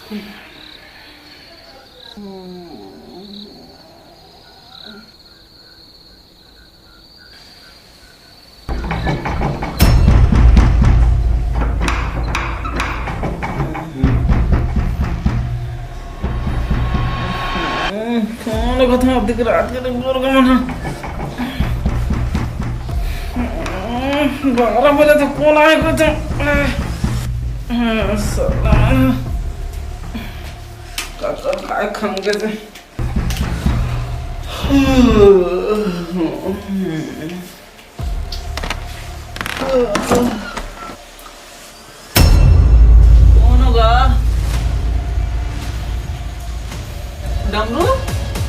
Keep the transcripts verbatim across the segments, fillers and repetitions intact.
कौन कथा अब दिख रात के बोल का मन? बारह बजे तो कौन आए को तो? साला। का कर खाए खंगे से। कौन होगा? डमरू?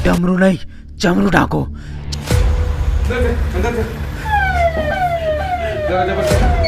डमरू नहीं, चमरू डाको। अंदर जा, अंदर जा। दरवाजा बंद कर।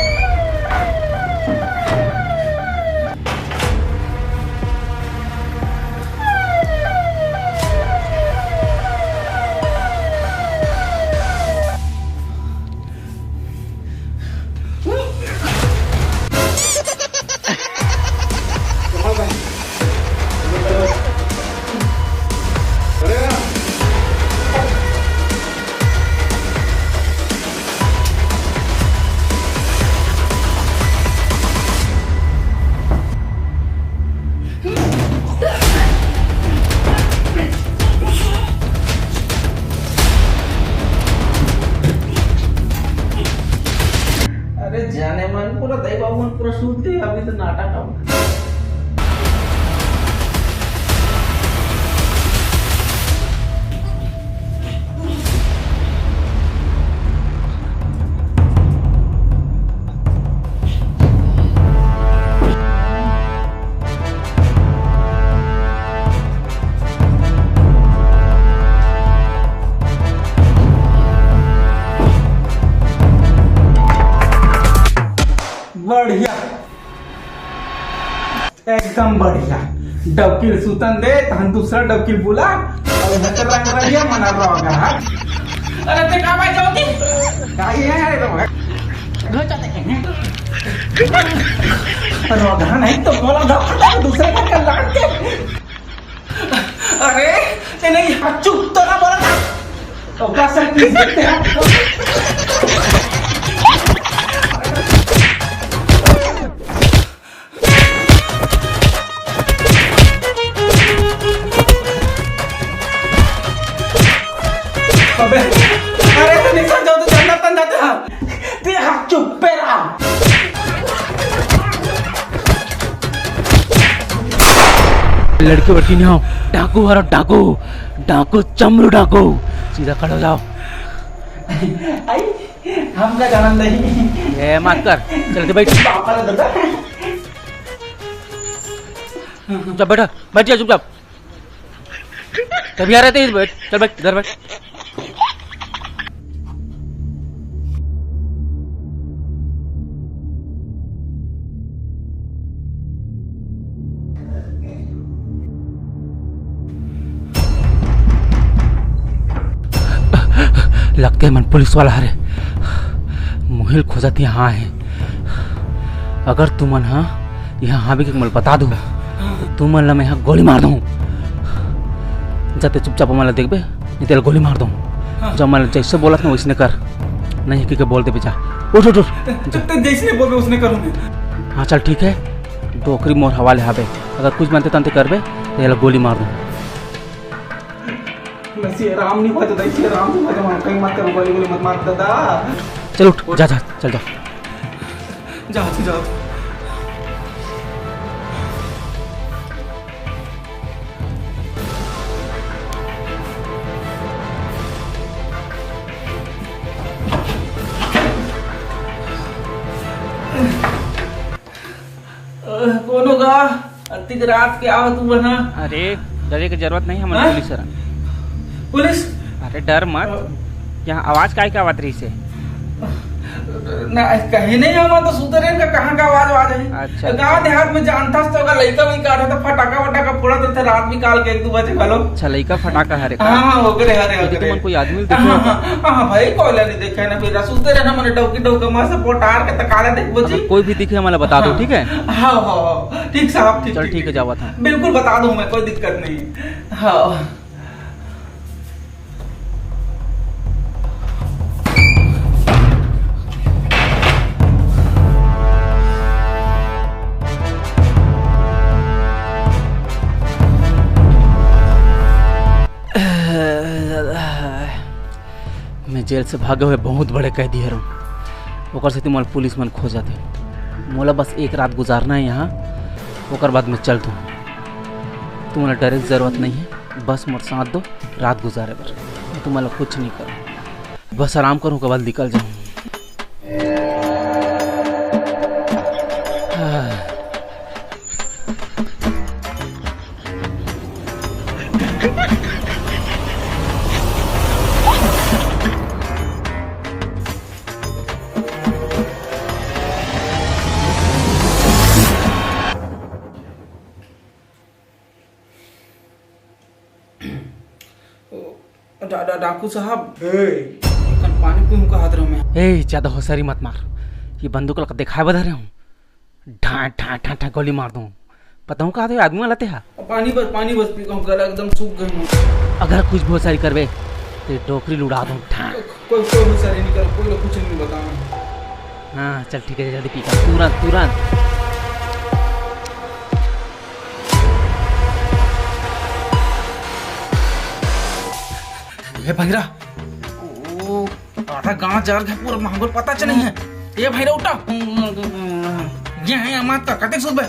अरे जाने मन पूरा दई बाबू मन पूरा सूत गए, अभी तो नाटक अब। बढ़िया, एकदम बढ़िया। डौकी ल सुतन दे, तहन दूसरा डौकी ल बुला, अउ इहां के रंग रहिया मना रोगहा। अरे ते का भाई जाओ दी? काई है रे रोगहा? घर चलते हैं। रोगहा नहीं तो बोला था, दूसरे घर का लाग के। अरे, ते नहीं, चुप तो ना बोला था। तो का सर की देखते हैं। अबे, अरे, ते नहीं समझा तो जानना तंदा था। ते हाथ चुप पे रहा। लड़की वड़की नहीं हो, डाकू हरो डाकू, डाकू चमरू डाकू, सीधा खड़े हो जाओ। आई, हमका जानन नहीं। ये मत कर, चल के बैठ। पापा ने दादा। चुपचाप बैठ, बैठ जा चुपचाप। तभी आ रहे थे, इधर बैठ, चल बैठ, इधर बैठ। लगथे मन पुलिस वाला हरे। मुहिल खोजत यहाँ हे। अगर तुमन ह यहाँ हावे के मोला बता दो, तुमन ला मैं ह गोली मार दूँ। जाते चुपचाप मन ला देखबे, नहीं तेला गोली मार दूँ। हाँ। जब मैं जैसे बोलत ना वैसने कर, नहीं कि के बोल देबे जा। उठ, उठ, उठ। ते, ते, ते जैसने बोलबे वैसने करूँ मैं। हाँ चल ठीक है, डोकरी मोर हवाले हावे, अगर कुछ बनते तंते करबे तो एला गोली मार दूँ। मैं श्री राम नहीं होय तो, श्री राम नहीं होय तो, कहीं मत करो, गोली गोली मत मार दादा। चल उठ, जा, जा, चल जा। जा, जा, जा। अ, कोनो गा, अतिक रात के आवत हू बना। अरे, डरे के जरूरत नहीं, हमन हाँ? पुलिस हरन। पुलिस? अरे, डर मत। अ, यहाँ आवाज काय के आवत रहिस हे? ना, कहीं नहीं, हम तो सुते रहेन का, कहाँ का आवाज, आवाज है। अच्छा, गाँव अच्छा। देहात में जानथस तो अगर लइका वइका आथे तो फटाका वटाका फोड़त रहिथे रात बिकाल के एक दू बजे घलो। अच्छा, लइका फटाका हरे का? हाँ, हाँ, ओकरे हरे, लेकिन ओकरे। तुमन कोई आदमी ल देखे हाँ, हो का? हाँ, हाँ, भाई, कोई ला नहीं देखे ना, फिर सुते रहना, मने डौकी डौका मार से पोटार के तकाले देखबो जी। अगर कोई भी दिखे, हमला बता दो, हाँ। ठीक है? हाँ, हाँ, हाँ, ठीक साहब, ठीक, चल, ठीक, ठीक है, ठीक। जावत हन। बिल्कुल बता दूँ मैं, कोई दिक्कत नहीं है। हाँ। मैं जेल से भागे हुए बहुत बड़े कैदी हरौं, ओकर सेती मोला पुलिस मन खोजत हे। मोला बस एक रात गुजारना है यहाँ, ओकर बाद मैं चल दूँ। तुमला डरे के जरूरत नहीं है, बस मोर साथ दो रात गुजारे बर, मैं तुमला कुछ नहीं करूँ। बस आराम करूँ, ओकर बाद निकल जाऊँ। डा-, डा-, डाकू साहब, ए। एकन पानी पीऊँ कहत रहूँ मैं। ए, ज्यादा होशियारी मत मार। ये बंदूक ला देखाए बर धरे हूँ। ढाँ, ढाँ, ढाँ, ढाँ गोली मार दूँ। पता हूँ कहाँ थे आदमी वाला ते हा। पानी बस, पानी बस पी, हम गला एकदम सूख गए हैं। अगर कुछ भी होशियारी करबे, ते डोकरी ल उड़ा दूँ। ढाँ। कोई, कोई होशियारी नहीं कर, कोई कुछ नहीं बताना। हाँ, चल ठीक है, जल्दी पी का, तुरंत, तुरंत। ए भैरा, ओ, आधा गांव जर गे, पूरा मांगुर पता चले है। ए भैरा, उठा। ये है अमात का, कतेक सुतबे?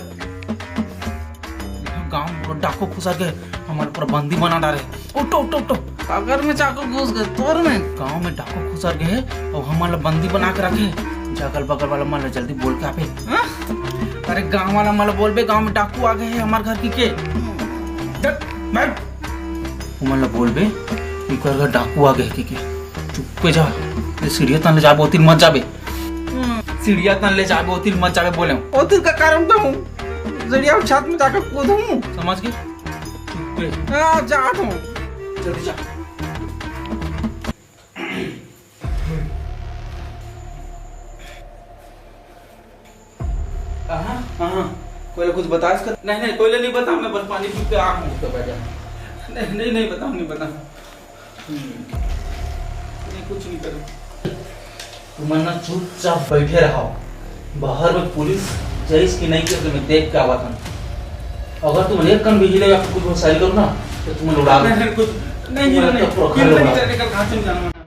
गांव में पूरा डाकू खुसर गे, हमला पूरा बंदी बना डारे। उठो, उठो, उठो। अगर मैं चाकू घुस गए तोर में। गांव में डाकू खुसर गे, अब हमला बंदी बना के रखे। जगल बगल वाला मन ला जल्दी बोल के आबे। हाँ? अरे गांव वाला मन ला बोलबे, गांव में डाकू आ गए हैं हमार घर की के। चल, बैठ। ओमन ला बोलबे, इकर घर डाकू आ गए के, के। चुप्पे जा, ये सीढ़िया तन ले जाबे, ओतिर मत जाबे। हम्म, सीढ़िया तन ले जाबे, ओतिर मत जाबे बोले। ओतिर का कारण तो हूँ, सीढ़िया छत में जाकर कूदूँ। समझ गए? चुप्पे। हाँ, जात हूँ। जल्दी जा। हाँ, हाँ, कोई कुछ बता इसका? नहीं, नहीं, कोई नहीं बता, मैं बस पानी पी के आ हूँ। तो बैठ जा। नहीं, नहीं, नहीं बता, नहीं बता। हम्म। नहीं, कुछ नहीं करूँ। तुमन ना चुपचाप बैठे रहो। बाहर में पुलिस जइस कि नहीं करके मैं देख के आवत हन। अगर तुमन एक कन भी हिले या कुछ होशियारी करो ना, तो तुमन उड़ा दो। नहीं, नहीं, कुछ नहीं, तुमन नहीं, तो पूरा नहीं, घर नहीं, उड़ा दो। नहीं, नहीं, नहीं, नहीं, नहीं, नहीं,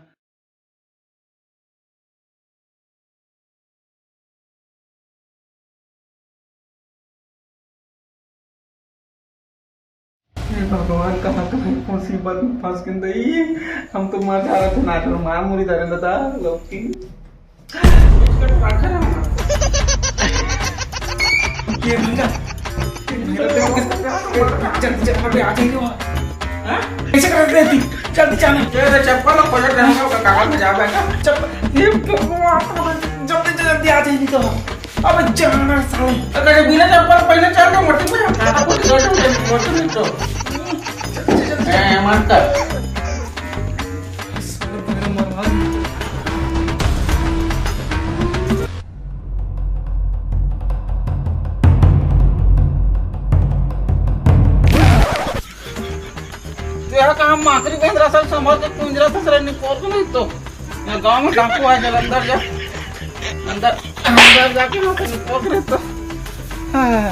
हे भगवान, कहाँ, कहाँ मुसीबत में फंस के दई। हम तो मर जा रहे थे, नाटक मार मुरी जा रहे दादा, लौकी। ये भैया, ये भैया, जल्दी, जल्दी, अबे आ जाइए वहाँ। हाँ? कैसे कर रहे थे? जल्दी जाना। ये रे चप्पल और पलट रहे हो, कहाँ में जा बैठा? चप्पल, ये भगवान, जल्दी, जल्दी आ जाइए तो। अबे जाना साले। अगर ये बिना चप्पल पहने चल तो मरते को जाता है, आपको तो डर नहीं, डर नहीं तो। ए, मत कर। तेरा काम माकरी बेंदरा सब संभाल के कुंजरा ससुर निपोर को नहीं तो। ये गांव में डाकू आ, जरा अंदर जा। अंदर, अंदर जाके ना तो निपोर रहे तो। हाँ।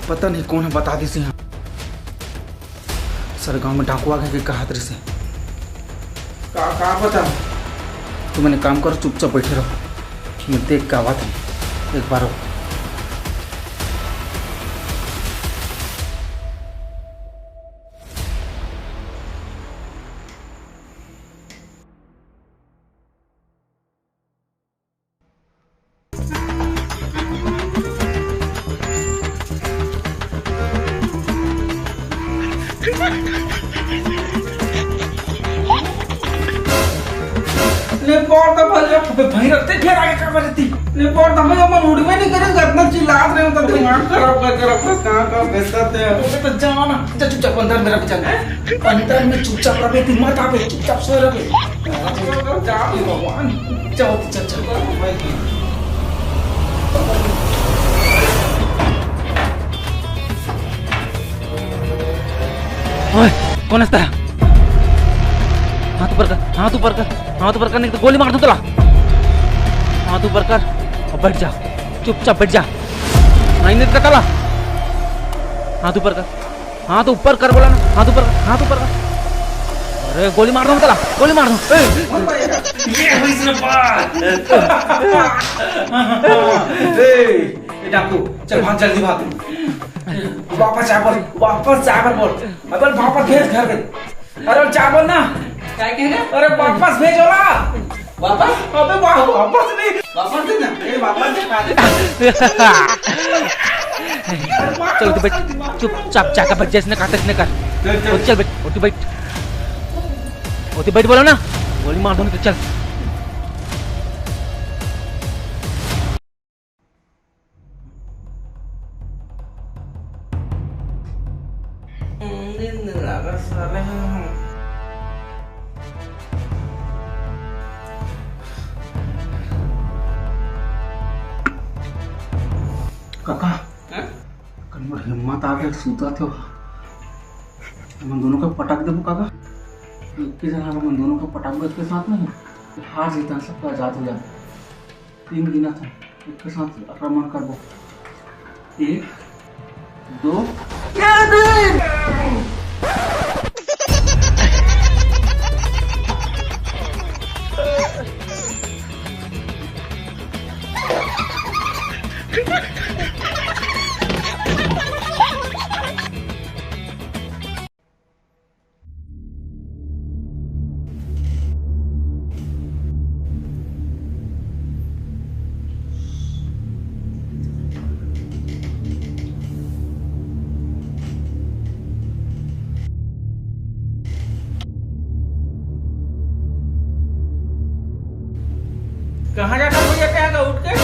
पता नहीं कौन है, बता दी से यहाँ। सर, गांव में डाकू आ गए के कहत रहिसे। का, का पता? तुमन एक काम करो, चुपचाप बैठे रहो, मैं देख के आवत हूँ एक बार। ले, बहुत बे भाई, रखते फेर आगे का बजती। ले, पर तमे हमन उड़बे नहीं करे, इतना चिल्लात रहे हो, तो दिमाग खराब कर, कर, कर, कहाँ, कहाँ बेचता ते? अबे तो जाओ ना, जा चुपचाप अंदर में रख, जा। अंदर में चुपचाप रख, तू मत आवे, चुपचाप सोए रहे। जा, जा, भगवान, जाओ, चल, चल। ओए, कौन हंसता है? हाथ ऊपर कर, हाथ ऊपर कर, हाथ ऊपर कर, नहीं तो गोली मार दूं तोला। हाथ ऊपर कर और बैठ जा, चुपचाप बैठ जा। नहीं, नहीं तो तोला। हाथ ऊपर कर, हाथ ऊपर कर बोला ना, हाथ ऊपर कर, हाथ ऊपर कर। अरे गोली मार दूं तोला, गोली मार दूं। ए! ये हुई इसने बात। ए, ए डाकू, चल भाग, जल्दी भाग। वापस जा बोल, वापस जा बोल। अबे वापस भेज घर में। अरे जा बोल ना। क्या कह रहे? अरे वापस भेज ओला। वापस? अबे वा-, वापस नहीं। वापस दे ना। ए, वापस दे, वापस दे। चल, तू बैठ। चुपचाप जाकर बैठ, जैसे ने कहा, तैसे ने कर। चल, चल। उठ, चल, बैठ, उठ, बैठ। उठ, बैठ बोला ना। गोली मार दूंगी तो चल। काका, हैं? कन मोर हिम्मत आ गया, सूता थे। हमन दोनों का पटक देबो काका। एक के जगह हमन दोनों का पटक दे, एक के साथ में हार जीता, सबका आजाद हो जाता। तीन गिना था, एक के साथ आक्रमण करबो। एक, दो, तीन। कहाँ जाता भैया, क्या का उठ के?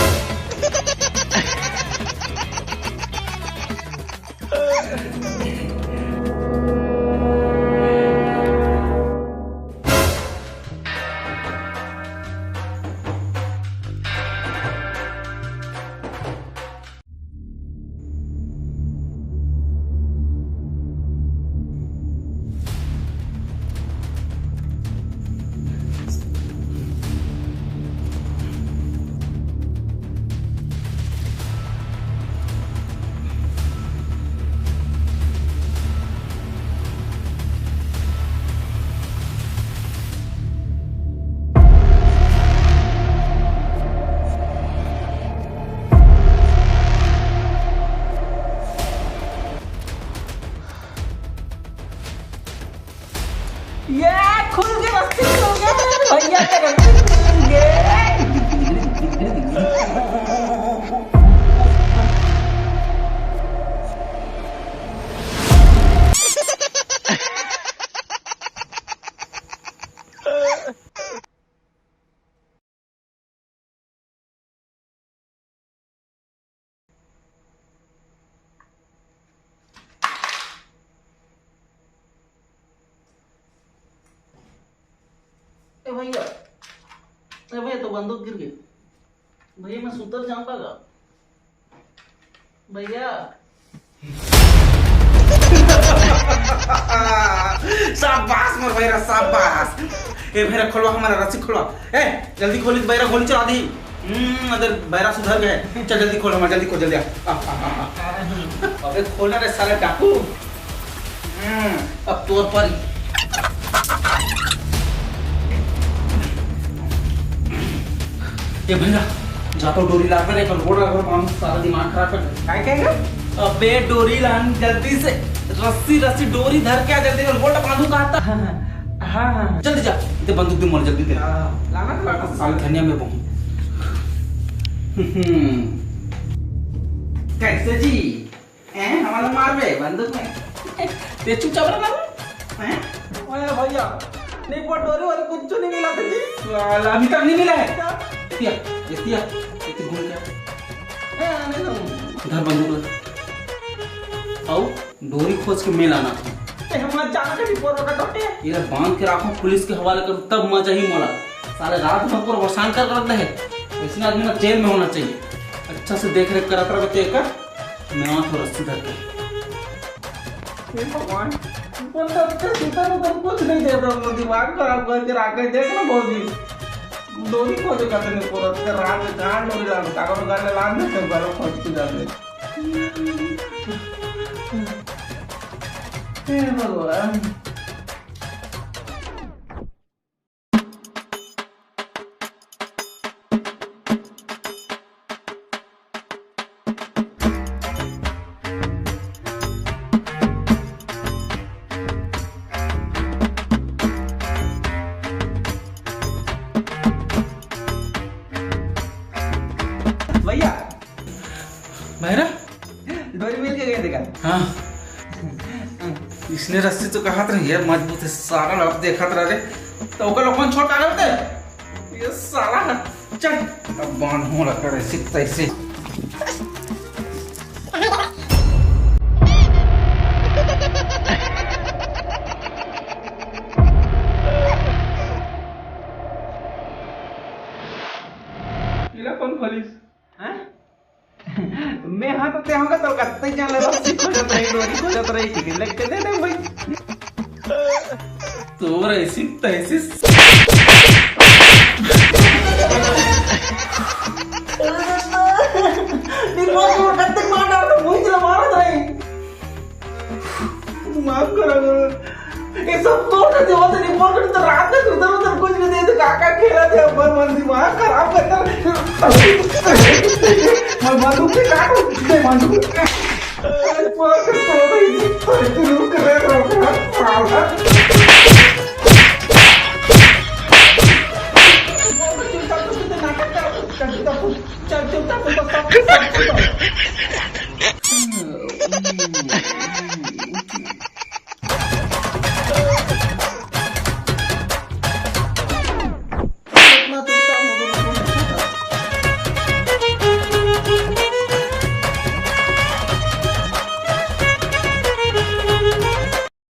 ये खुल के रस्सी खुल गया, भैया के रस्सी खुल गया। ए भैया, ए भैया, तो बंदूक गिर गई। भैया, मैं सुतल जाऊंगा का? भैया। शाबाश मोर भैरा, शाबाश। ए भैरा, खोलवा हमारा रस्सी खोलवा। ए, जल्दी खोली, बैरा गोली चला दी। हम्म, अगर बैरा सुधर गए। चल जल्दी खोल, हमारा जल्दी खोल, जल्दी आ। आ, आ, आ, आ। अबे खोलना रे साले डाकू। हम्म, अब तोर पर। ए भैया, जा तो डोरी ला कर एक लोड रख, बांध, सारा दिमाग खराब कर दे। काय कहेगा? अबे डोरी लान जल्दी से, रस्सी, रस्सी, डोरी धर के आ जल्दी, लोड बांधू कहा था। हाँ, हाँ, हाँ, हाँ। जल्दी जा, दे बंदूक दे मोर, जल्दी दे। हाँ, लाना तो लाना। साले धनिया में बहु। हम्म। कैसे जी? हैं, हमारा मार बे बंदूक में। ते चुपचाप रह ना। हैं? अरे भैया, नहीं, वो डोरी वाली कुछ नहीं मिला था जी। साला, अभी तक नहीं मिला है? क्या? एतिया, एतिया, एतिया घूम के। ए, नहीं, नहीं। धर बंदूक ला। अउ डोरी खोज के मैं लाना। ए, हम जाना के रिपोर्ट होगा टोटे। ये बांध के राखो, पुलिस के हवाले करो, तब मजा ही मोला। साले रात भर पूरा परेशान कर रखते हैं। ऐसे आदमी ना जेल में होना चाहिए। अच्छा से देख रेख करत रहे तेकर। मैं वहाँ थोड़ा सीधा कर। हे भगवान, कौन सा अच्छा सीधा तो तुम कुछ नहीं दे रहा, दिमाग खराब करके रख के देख ना भौजी। डोरी खोजे कतने पूरा रात में कहाँ डोरी लान, कागज गाने लान दे, गला खोज के जाते। हे भगवान। भैया, भैरा? डोरी मिल के गए देखा। हाँ। इसने रस्सी तो कहा था यार, मजबूत है सारा, अब देखा था रे। तो ओकर लोगन छोटा करते। ये साला, चल, अब बांध हो रखा है सिख तैसे। इला कौन खोलिस? हाँ? मैं हाँ तो ते होगा तो कत्ते जान ले रस्सी खोजत रही, डोरी खोजत रही, ठीक है, लग के दे दे भाई। तोर ऐसी तैसी। निर्मल को कत्ते मार डाल तो मुझे मारा था। माफ करा करो। ये सब तो ना देवा से नहीं पकड़ तो रात में उधर उधर कुछ भी दे दे, काका खेला थे, अपन मन दिमाग खराब करता। मैं मालूम से काटू, मैं मालूम। अरे, पकड़ तो रही, पकड़ तो रुक रहे, रुक रहे, साला। चुपचाप, चुपचाप, नाटक करो, चुपचाप, चुपचाप, चुपचाप, चुपचाप।